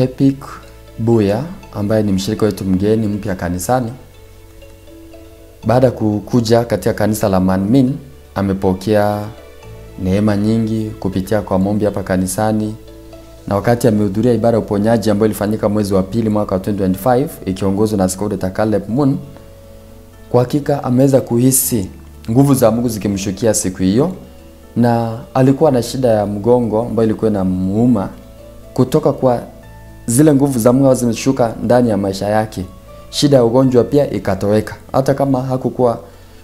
Pepik Buya ambaye ni mshirika wetu mgeni mpya kanisani. Baada kukuja katika kanisa la Manmin, amepokea neema nyingi kupitia kwa maombi hapa kanisani, na wakati amehudhuria ibada ya uponyaji ambayo ilifanyika mwezi wa pili mwaka 2025 ikiongozwa na Askofu Dr. Caleb Moon, kwa hakika ameweza kuhisi nguvu za Mungu zikimshukia siku hiyo. Na alikuwa na shida ya mgongo ambayo ilikuwa inamuuma. Kutoka kwa zile nguvu za Mungu zimeshuka ndani ya maisha yake, shida ya ugonjwa pia ikatoweka. Hata kama hakukuwa,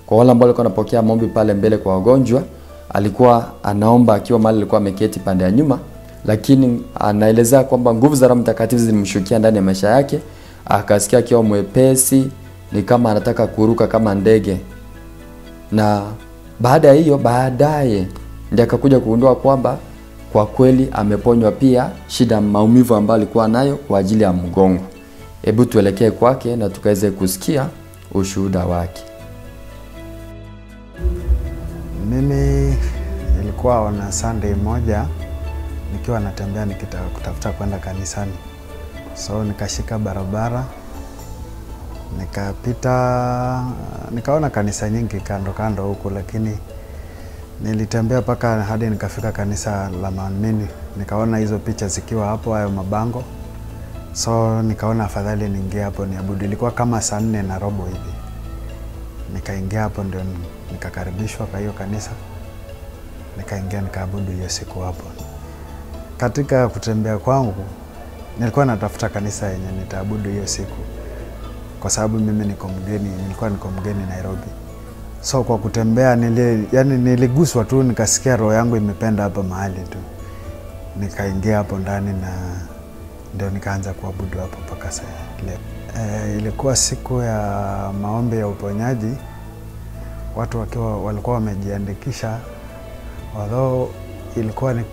kwa wale ambao walikuwa wanapokea maombi pale mbele kwa wagonjwa, alikuwa anaomba akiwa mahali alikuwa ameketi pande ya nyuma, lakini anaelezea kwamba nguvu za Roho Mtakatifu zilimshukia ndani ya maisha yake, akasikia akiwa mwepesi, ni kama anataka kuruka kama ndege. Na baada ya hiyo, baadaye ndiye akakuja kugundua kwamba kwa kweli ameponywa pia shida maumivu ambayo alikuwa nayo kwa ajili ya mgongo. Hebu tuelekee kwake na tukaweze kusikia ushuhuda wake. Mimi nilikuwa na Sunday moja nikiwa natembea nikitaka kutafuta kwenda kanisani. So nikashika barabara, nikapita, nikaona kanisa nyingi kando kando huku, lakini nilitembea paka hadi nikafika kanisa la Manmin. Nikaona hizo picha zikiwa hapo, hayo mabango. So nikaona afadhali niingie hapo niabudu. Ilikuwa kama 4:15 hivi. Nikaingia hapo ndio nikakaribishwa kwa hiyo kanisa. Nikaingia nikaabudu hiyo siku hapo. Katika kutembea kwangu nilikuwa natafuta kanisa yenye nitaabudu hiyo siku, kwa sababu mimi niko mgeni, nilikuwa niko mgeni Nairobi. So kwa kutembea niliguswa tu, nikasikia roho yangu imependa hapa mahali tu. Nikaingia hapo ndani na ndio nikaanza kuabudu hapo mpaka sasa leo. Ilikuwa siku ya maombi ya uponyaji, watu wakiwa walikuwa wamejiandikisha. Although ilikuwa ni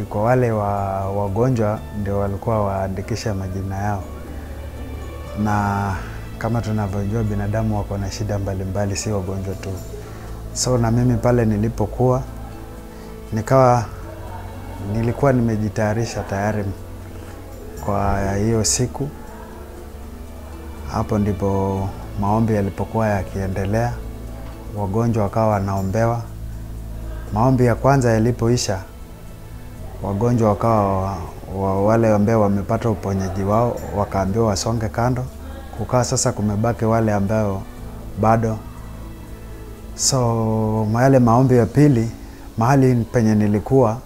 kwa wale wagonjwa ndio walikuwa waandikisha majina yao. Na kama tunavyojua binadamu wako na shida mbalimbali, si wagonjwa tu. So na mimi pale nilipokuwa nilikuwa nimejitayarisha tayari kwa hiyo siku. Hapo ndipo maombi yalipokuwa yakiendelea, wagonjwa wakawa wanaombewa. Maombi ya kwanza yalipoisha, wagonjwa wakawa wale ambao wamepata uponyaji wao wakaambiwa wasonge kando. Kukaa sasa kumebaki wale ambao bado. So yale maombi ya pili, mahali penye nilikuwa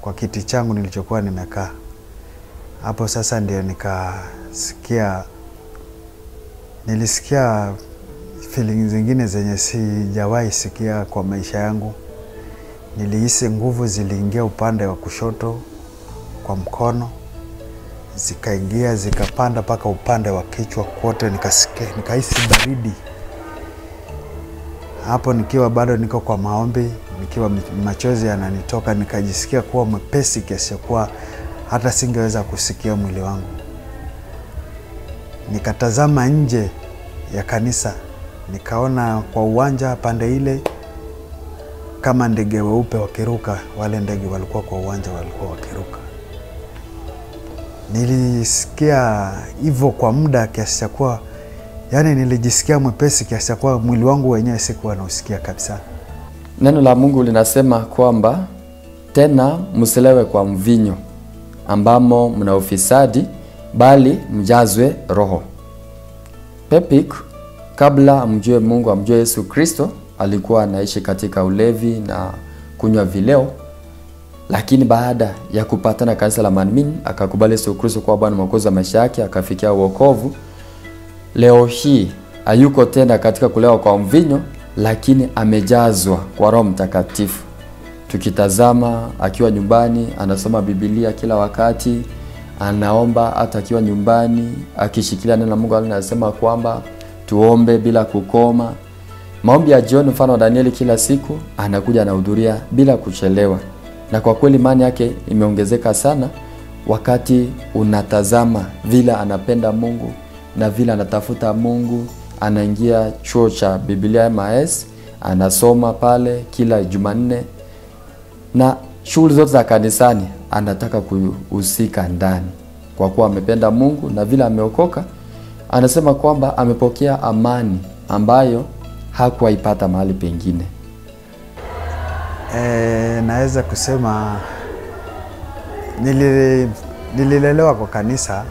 kwa kiti changu nilichokuwa nimekaa, hapo sasa ndio nilisikia feelings zingine zenye sijawahi sikia kwa maisha yangu. Nilihisi nguvu ziliingia upande wa kushoto kwa mkono, zikaingia zikapanda paka upande wa kichwa kote, nikahisi baridi. Hapo nikiwa bado niko kwa maombi, nikiwa machozi yananitoka, nikajisikia kuwa mwepesi kiasi kuwa hata singeweza kusikia mwili wangu. Nikatazama nje ya kanisa, nikaona kwa uwanja pande ile kama ndege weupe wakiruka. Wale ndege walikuwa kwa uwanja walikuwa wakiruka. Nilisikia hivyo kwa muda kiasi cha kuwa, yani nilijisikia mwepesi kiasi cha kuwa mwili wangu wenyewe sikuwa nausikia kabisa. Neno la Mungu linasema kwamba tena msilewe kwa mvinyo ambamo mna ufisadi, bali mjazwe Roho. Pepik kabla amjue Mungu, amjue Yesu Kristo, alikuwa anaishi katika ulevi na kunywa vileo. Lakini baada ya kupatana kanisa la Manmin, akakubali Yesu Kristo kuwa Bwana Mwokozi wa maisha yake, akafikia wokovu. Leo hii hayuko tena katika kulewa kwa mvinyo, lakini amejazwa kwa Roho Mtakatifu. Tukitazama akiwa nyumbani, anasoma Biblia kila wakati, anaomba hata akiwa nyumbani, akishikilia neno la Mungu anasema kwamba tuombe bila kukoma. Maombi ya jioni mfano wa Danieli kila siku anakuja anahudhuria bila kuchelewa. Na kwa kweli imani yake imeongezeka sana wakati unatazama vile anapenda Mungu na vile anatafuta Mungu. Anaingia chuo cha Biblia MIS, anasoma pale kila Jumanne, na shughuli zote za kanisani anataka kuhusika ndani. Kwa kuwa amependa Mungu na vile ameokoka, anasema kwamba amepokea amani ambayo hakuwaipata mahali pengine. Naweza kusema nililelewa kwa kanisa.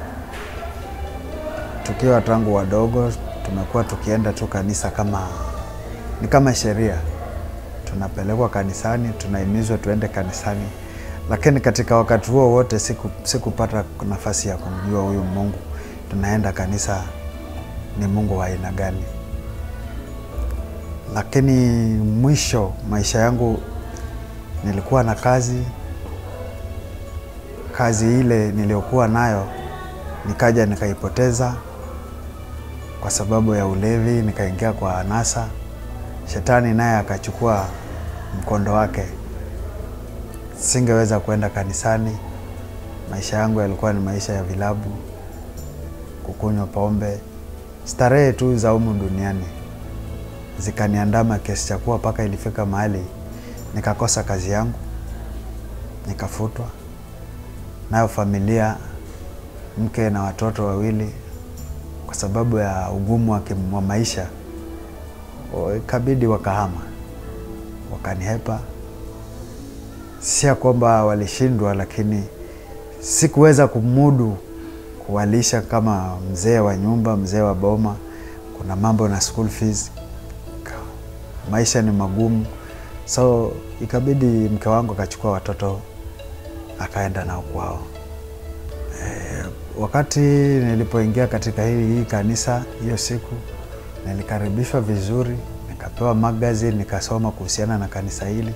Tukiwa tangu wadogo tumekuwa tukienda tu kanisa kama ni kama sheria. Tunapelekwa kanisani, tunahimizwa tuende kanisani. Lakini katika wakati huo wote sikupata nafasi ya kumjua huyu Mungu. Tunaenda kanisa ni Mungu wa aina gani. Lakini mwisho maisha yangu nilikuwa na kazi. Kazi ile niliyokuwa nayo nikaja nikaipoteza kwa sababu ya ulevi, nikaingia kwa anasa. Shetani naye akachukua mkondo wake. Singeweza kuenda kanisani. Maisha yangu yalikuwa ni maisha ya vilabu, kukunywa pombe, starehe tu za humu duniani zikaniandama kiasi cha kuwa paka ilifika mahali nikakosa kazi yangu, nikafutwa. Nayo familia, mke na watoto wawili, kwa sababu ya ugumu wa maisha, ikabidi wakahama, wakanihepa. Si ya kwamba walishindwa, lakini sikuweza kumudu kuwalisha kama mzee wa nyumba, mzee wa boma. Kuna mambo na school fees, maisha ni magumu. So ikabidi mke wangu akachukua watoto akaenda nao kwao. Wakati nilipoingia katika hii kanisa hiyo siku, nilikaribishwa vizuri, nikapewa magazine, nikasoma kuhusiana na kanisa hili,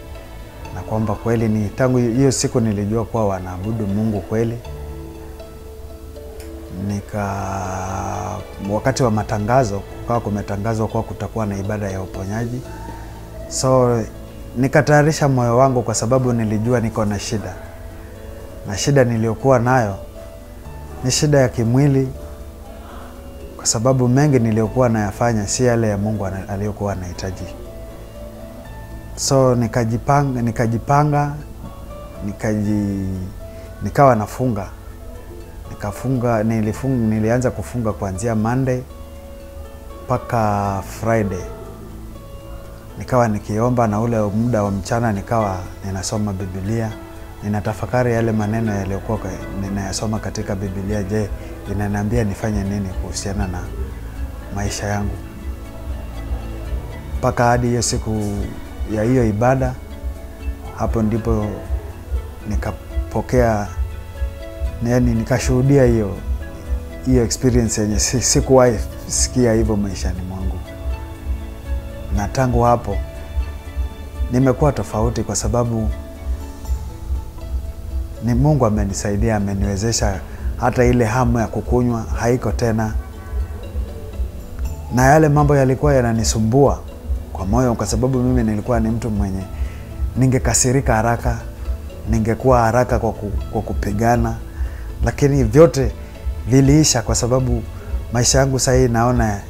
na kwamba kweli ni tangu hiyo siku nilijua kuwa wanaabudu Mungu kweli. Wakati wa matangazo kukawa kumetangazwa kuwa kutakuwa na ibada ya uponyaji. So nikatayarisha moyo wangu kwa sababu nilijua niko na shida. Na shida niliyokuwa nayo ni shida ya kimwili, kwa sababu mengi niliyokuwa nayafanya si yale ya Mungu aliyokuwa anahitaji. So nikajipanga, nikawa nafunga. Nikafunga, nilianza kufunga kuanzia Monday mpaka Friday. Nikawa nikiomba, na ule muda wa mchana nikawa ninasoma Biblia, ninatafakari yale maneno yaliyokuwa ninayasoma katika Biblia. Je, inaniambia nifanye nini kuhusiana na maisha yangu? Mpaka hadi hiyo siku ya hiyo ibada, hapo ndipo nikapokea, yani nikashuhudia hiyo experience yenye sikuwahi sikia hivyo maishani mwangu. Na tangu hapo nimekuwa tofauti, kwa sababu ni Mungu amenisaidia, ameniwezesha. Hata ile hamu ya kukunywa haiko tena. Na yale mambo yalikuwa yananisumbua kwa moyo, kwa sababu mimi nilikuwa ni mtu mwenye ningekasirika haraka, ningekuwa haraka kwa kupigana. Lakini vyote viliisha kwa sababu maisha yangu sasa naona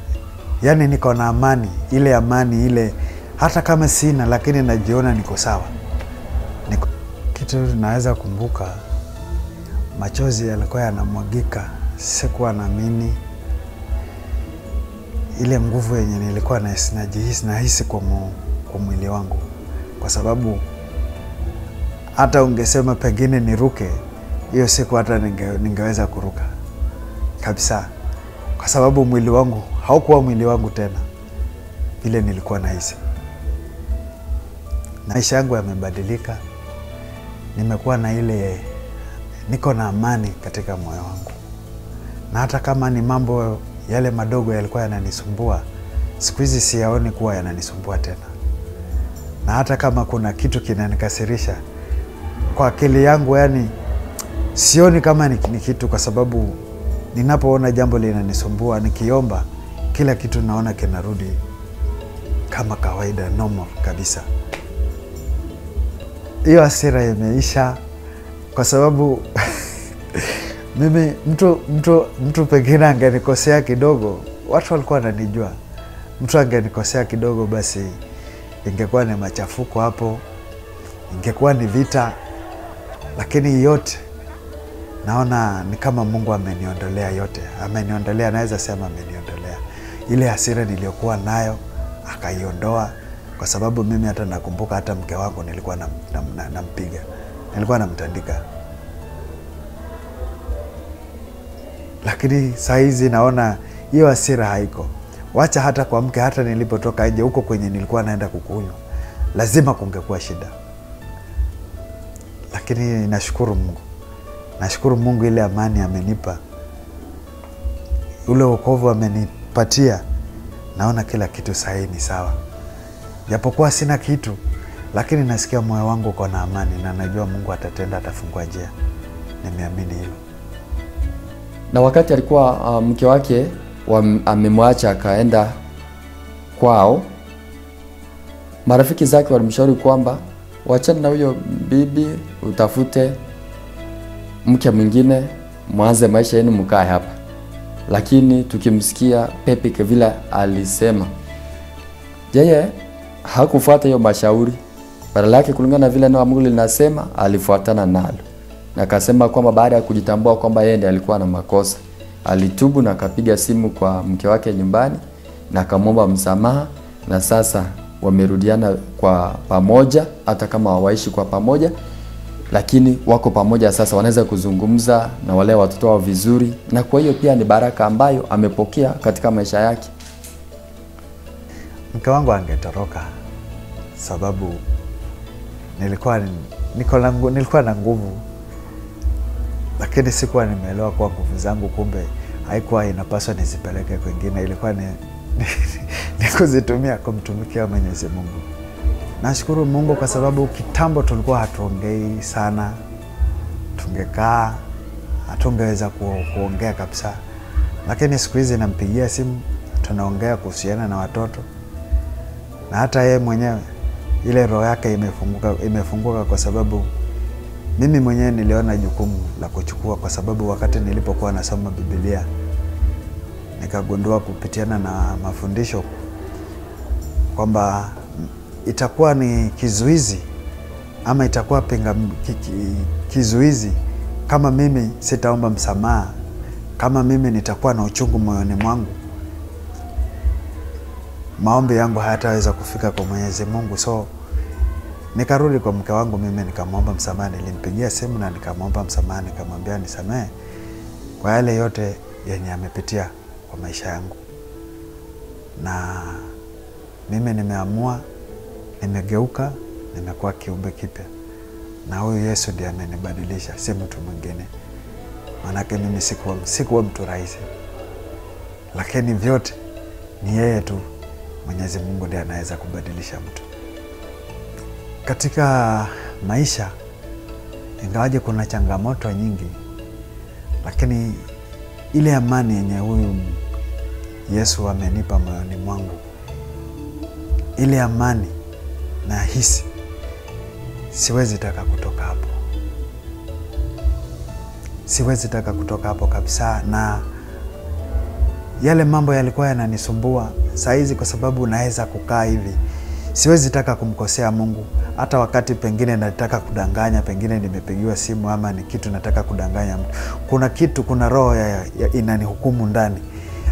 yani niko na amani, ile amani ile hata kama sina, lakini najiona niko sawa. Kitu naweza kumbuka, machozi yalikuwa yanamwagika, sikuwa naamini ile nguvu yenye nilikuwa nahisi kwa mwili wangu, kwa sababu hata ungesema pengine niruke hiyo siku, hata ningeweza kuruka kabisa, kwa sababu mwili wangu haukuwa mwili wangu tena vile nilikuwa nahisi. Maisha yangu yamebadilika, nimekuwa na ile, niko na amani katika moyo wangu. Na hata kama ni mambo yale madogo yalikuwa yananisumbua, siku hizi siyaoni kuwa yananisumbua tena. Na hata kama kuna kitu kinanikasirisha kwa akili yangu, yani sioni kama ni kitu, kwa sababu ninapoona jambo linanisumbua, nikiomba, kila kitu naona kinarudi kama kawaida, normal kabisa. Hiyo hasira imeisha, kwa sababu mimi mtu pengine angenikosea kidogo, watu walikuwa wananijua. Mtu angenikosea kidogo, basi ingekuwa ni machafuko hapo, ingekuwa ni vita. Lakini yote Naona ni kama Mungu ameniondolea yote. Ameniondolea, naweza sema ameniondolea. Ile hasira niliyokuwa nayo akaiondoa, kwa sababu mimi hata nakumbuka hata mke wangu nilikuwa nampiga. Nilikuwa namtandika. Lakini saa hizi naona hiyo hasira haiko. Wacha hata kwa mke, hata nilipotoka nje huko kwenye nilikuwa naenda kukunywa, lazima kungekuwa shida. Lakini nashukuru Mungu. Nashukuru Mungu ile amani amenipa, ule wokovu amenipatia. Naona kila kitu sahihi ni sawa. Japokuwa sina kitu, lakini nasikia moyo wangu uko na amani, na najua Mungu atatenda, atafungua njia. Nimeamini hilo. Na wakati alikuwa mke wake amemwacha akaenda kwao, marafiki zake walimshauri kwamba wachana na huyo bibi, utafute mke mwingine, mwanze maisha yenu, mkae hapa. Lakini tukimsikia Pepe vile alisema, yeye hakufuata hiyo mashauri. Badala yake, kulingana na vile neno la Mungu linasema, alifuatana nalo. Na akasema kwamba baada ya kujitambua kwamba yeye ndiye alikuwa na makosa, alitubu na akapiga simu kwa mke wake nyumbani na akamwomba msamaha, na sasa wamerudiana kwa pamoja, hata kama hawaishi kwa pamoja, lakini wako pamoja sasa, wanaweza kuzungumza na wale watoto wao vizuri. Na kwa hiyo pia ni baraka ambayo amepokea katika maisha yake. Mke wangu angetoroka sababu nilikuwa na nguvu, lakini sikuwa nimeelewa kwa nguvu zangu, kumbe haikuwa inapaswa nizipeleke kwingine, ilikuwa ni kuzitumia kumtumikia Mwenyezi Mungu. Nashukuru Mungu kwa sababu kitambo tulikuwa hatuongei sana, tungekaa hatungeweza kuongea kabisa, lakini siku hizi nampigia simu, tunaongea kuhusiana na watoto, na hata yeye mwenyewe ile roho yake imefunguka, kwa sababu mimi mwenyewe niliona jukumu la kuchukua, kwa sababu wakati nilipokuwa nasoma Biblia nikagundua kupitiana na mafundisho kwamba itakuwa ni kizuizi ama itakuwa kizuizi kama mimi sitaomba msamaha, kama mimi nitakuwa na uchungu moyoni mwangu, maombi yangu hayataweza kufika kwa Mwenyezi Mungu. So nikarudi kwa mke wangu mimi nikamwomba msamaha, nilimpigia simu na nikamwomba msamaha, nikamwambia nisamehe kwa yale yote yenye amepitia kwa maisha yangu, na mimi nimeamua, nimegeuka, nimekuwa kiumbe kipya, na huyu Yesu ndiye amenibadilisha, si mtu mwingine. Manake mimi sikuwa mtu rahisi, lakini vyote ni yeye tu, Mwenyezi Mungu ndiye anaweza kubadilisha mtu. Katika maisha, ingawaje kuna changamoto nyingi, lakini ile amani yenye huyu Yesu amenipa moyoni mwangu, ile amani nahisi, siwezi taka kutoka hapo. Siwezi taka kutoka hapo kabisa. Na yale mambo yalikuwa yananisumbua saizi, kwa sababu naweza kukaa hivi, siwezi taka kumkosea Mungu. Hata wakati pengine nataka kudanganya, pengine nimepigiwa simu ama ni kitu nataka kudanganya mtu, kuna kitu, kuna roho ya inanihukumu ndani,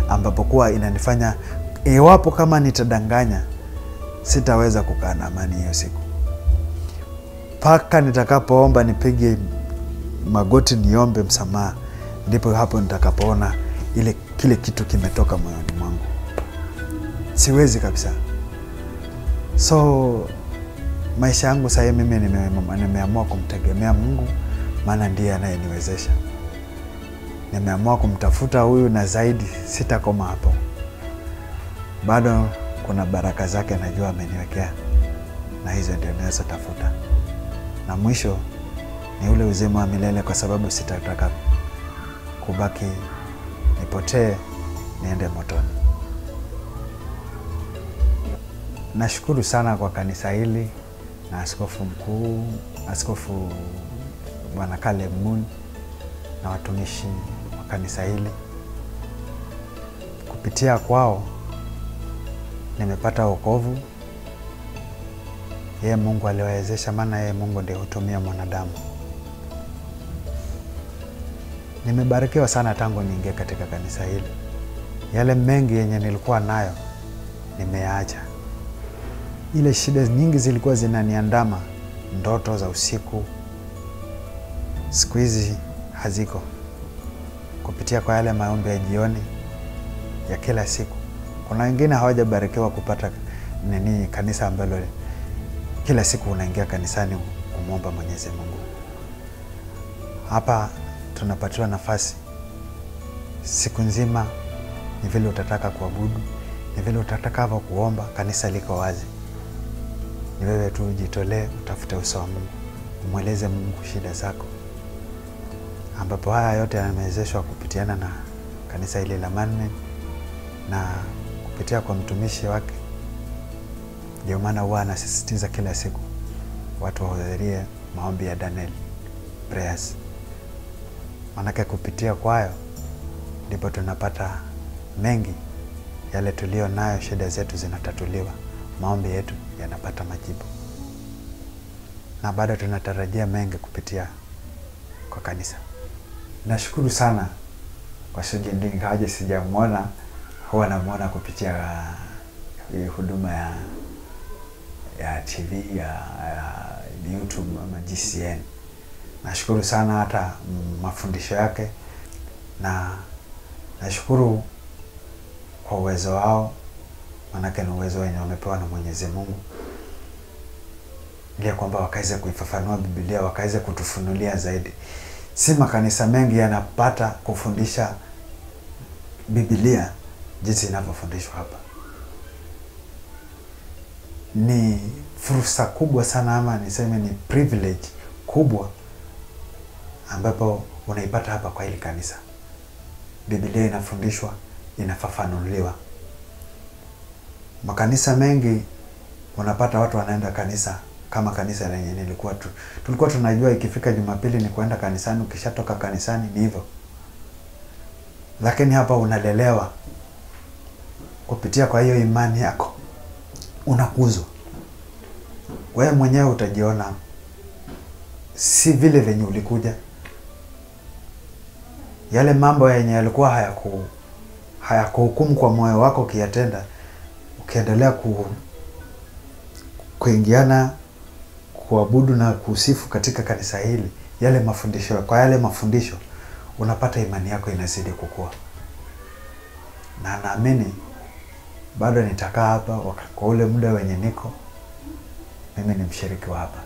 ambapo kuwa inanifanya iwapo kama nitadanganya sitaweza kukaa na amani hiyo siku. Paka nitakapoomba nipige magoti niombe msamaha, ndipo hapo nitakapoona ile kile kitu kimetoka moyoni mwangu. Siwezi kabisa. So maisha yangu sasa mimi nimeamua kumtegemea Mungu, maana ndiye anayeniwezesha. Nimeamua kumtafuta huyu, na zaidi sitakoma hapo. Bado kuna baraka zake najua ameniwekea, na hizo ndio ninazotafuta. Na mwisho ni ule uzima wa milele, kwa sababu sitataka kubaki nipotee niende motoni. Nashukuru sana kwa kanisa hili na askofu mkuu, Askofu Bwana Caleb Moon, na watumishi wa kanisa hili. Kupitia kwao nimepata wokovu. Yeye Mungu aliwawezesha, maana yeye Mungu ndiye hutumia mwanadamu. Nimebarikiwa sana tangu niingie katika kanisa hili. Yale mengi yenye nilikuwa nayo nimeyaacha. Ile shida nyingi zilikuwa zinaniandama, ndoto za usiku, siku hizi haziko. Kupitia kwa yale maombi ya jioni ya kila siku. Kuna wengine hawajabarikiwa kupata nini kanisa ambalo kila siku unaingia kanisani kumuomba Mwenyezi Mungu. Hapa tunapatiwa nafasi siku nzima, ni vile utataka kuabudu, ni vile utatakavyo kuomba, kanisa liko wazi. Ni wewe tu ujitolee, utafute uso wa Mungu, umweleze Mungu shida zako. Ambapo haya yote yamewezeshwa kupitiana na kanisa hili la Manmin na kupitia kwa mtumishi wake. Ndio maana huwa anasisitiza kila siku watu wahudhurie maombi ya Daniel prayers. Manake kupitia kwayo ndipo tunapata mengi yale tulio nayo, shida zetu zinatatuliwa, maombi yetu yanapata majibu. Na bado tunatarajia mengi kupitia kwa kanisa. Nashukuru sana kwa Sujin, ingawaje sijamuona, huwa namuona kupitia huduma ya TV ya YouTube ama GCN. Nashukuru sana hata mafundisho yake, na nashukuru kwa uwezo wao, manake ni uwezo wenye wamepewa na Mwenyezi Mungu, ili kwamba wakaweze kuifafanua Biblia, wakaweze kutufunulia zaidi. Si makanisa mengi yanapata kufundisha Biblia jinsi inavyofundishwa hapa. Ni fursa kubwa sana, ama niseme ni privilege kubwa ambapo unaipata hapa kwa hili kanisa. Biblia inafundishwa, inafafanuliwa. Makanisa mengi unapata watu wanaenda kanisa kama kanisa lenye nilikuwa tu. Tulikuwa tunajua ikifika Jumapili ni kuenda kanisani, ukishatoka kanisani ni hivyo. Lakini hapa unalelewa kupitia kwa hiyo imani yako. Unakuzwa. Wewe mwenyewe utajiona si vile venye ulikuja. Yale mambo yenye yalikuwa hayakuhukumu kwa moyo wako ukiyatenda, ukiendelea kuingiana, kuabudu na kusifu katika kanisa hili, yale mafundisho, kwa yale mafundisho unapata imani yako inazidi kukua. Na naamini bado nitakaa hapa kwa ule muda wenye niko, mimi ni mshiriki wa hapa.